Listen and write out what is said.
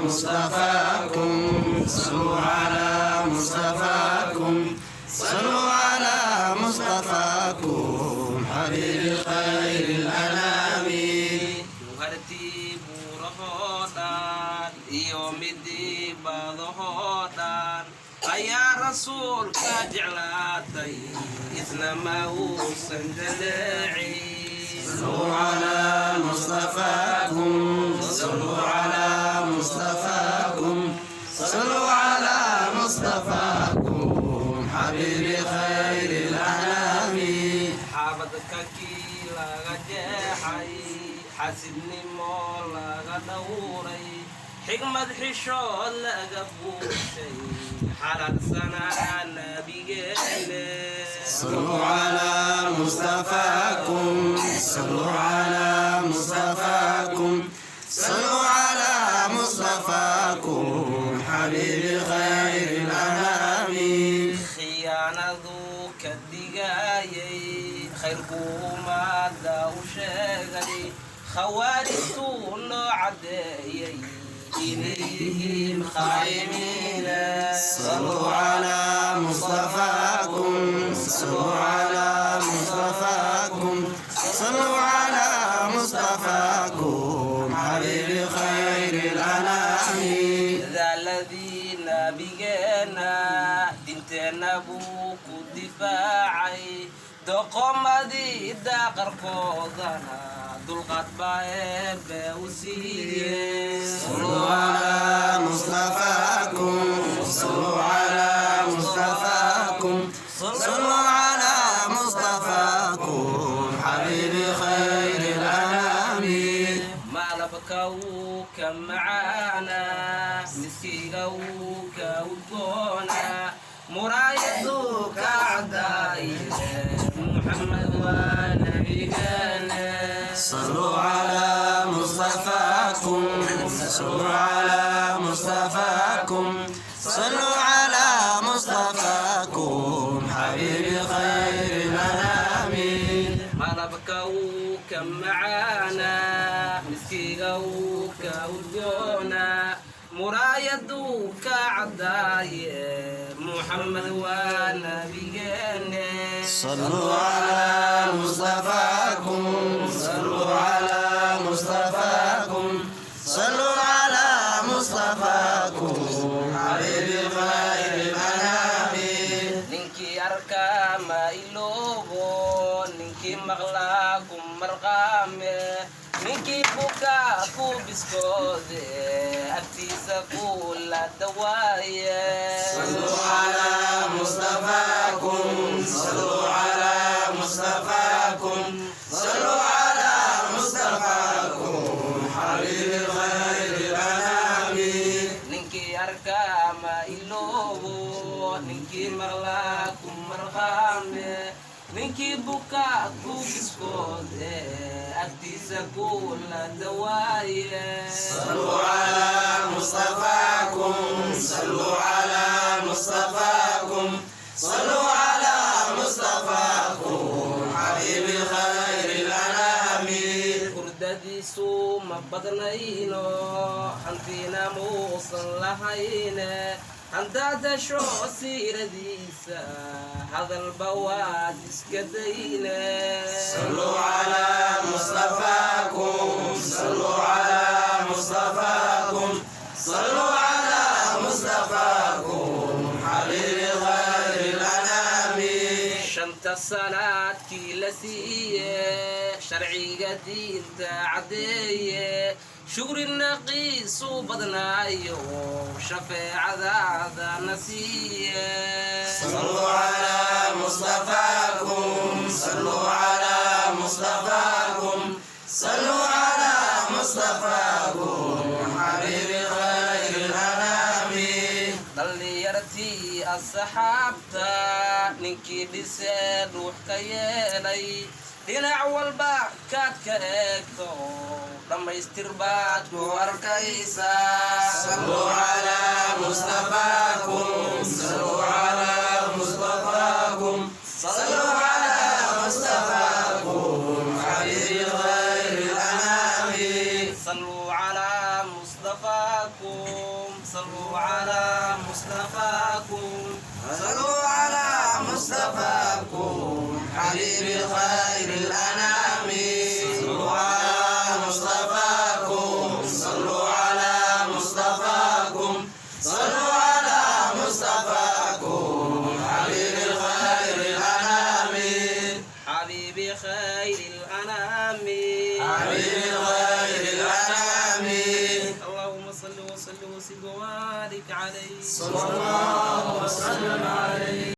مصطفاكم، صلوا على مصطفاكم، صلوا على مصطفاكم حبيب خير الأنام. Jawhartii buurahoo dhan iyo midii badahoo dhan ayaa Rasuulka jeclaatay, isna ma uusan jaleecin. صلوا على مصطفاكم، صلوا على مصطفاكم، صلوا على مصطفاكم حبيب خير الأنام. Xabadka kii laga jeexay, xasidnimo laga dhowray, xigmad xishood laga buushay, xalaadsanaa nabigeene. صلوا على مصطفاكم، صلوا على مصطفاكم، صلوا على مصطفاكم حبيب خير الأنام. Khiyaanadu ka digayay, khayrkuu umaada u sheegay, khawaarijtuu noo caddeeyay inay yihiin khaa'imiine. صلوا على مصطفاكم، صلوا على مصطفاكم، صلوا على مصطفاكم حبيب خير الأنام. Dadaaladii nabigeena diinteenna buu ku difaacay, doqomadii daaqarkoodana dulqaad baa Eebbe u siiyey. صلوا على مصطفاكم، صلوا على مصطفاكم، صلوا على مصطفاكم حبيب خير الأنام. Malabka wuu ka macaanaa, miskiga wuu ka udgoonaa, muraayaduu ka cadaaye, Muxamed waa nabigeene. صلوا على مصطفاكم، صلوا على مصطفاكم، صلوا على مصطفاكم حبيب خير الأنام. Malabka wuu ka macaanaa, miskiga wuu ka udgoonaa, muraayaduu ka cadaaye, Muxamed waa nabigeene. صلوا على مصطفاكم، صلوا على مصطفاكم، صلوا على مصطفاكم حبيب خير الأنام. Ninkii arkaa ma iloobo, ninkii maqlaa ku marqaame, ninkii bukaa ku biskoode, agtiisa kula dawaaye. صلوا على مصطفاكم، صلوا على مصطفاكم، صلوا على مصطفاكم حبيب خير الأنام. Ninkii arkaa ma iloobo, ninkii maqlaa ku marqaame, ninkii bukaa ku biskoode, agtiisa kula dawaaye. صلوا على مصطفاكم، صلوا على مصطفاكم، صلوا على مصطفاكم حبيب خير الأنام. Hurdadiisu ma badnayno, hantiina muusan lahayne, haddaad hesho siiradiisa, hadalba waad iska dayne. صلوا على مصطفاكم، صلوا على مصطفاكم، صلوا على مصطفاكم حبيب خير الأنام. Shanta salaadkii la siiye, sharciga diinta caddeeye, shukri naqiisu badnaayo, shafeecadaada na siiye. صلوا على مصطفاكم، صلوا على مصطفاكم، صلوا على مصطفاكم حبيب خير الأنام. Dhallinyartii asxaabta ninkii dhisee dhuux ka yeelay, dhinac walba kaad ka eegto, dhammaystir baad ku arkaysaa. صلوا على مصطفاكم، صلوا على مصطفاكم، صلوا على مصطفاكم حبيب خير الأنام. صلوا. على مصطفاكم، صلوا على مصطفاكم، صلوا على مصطفاكم حبيب خير الأنام. صلوا على مصطفاكم، صلوا على مصطفاكم، صلوا على مصطفاكم حبيب خير الأنام. حبيب خير الأنام. حبيب خير الأنام. اللهم صل وسلم وزد وبارك عليه. صلى الله وسلم عليه.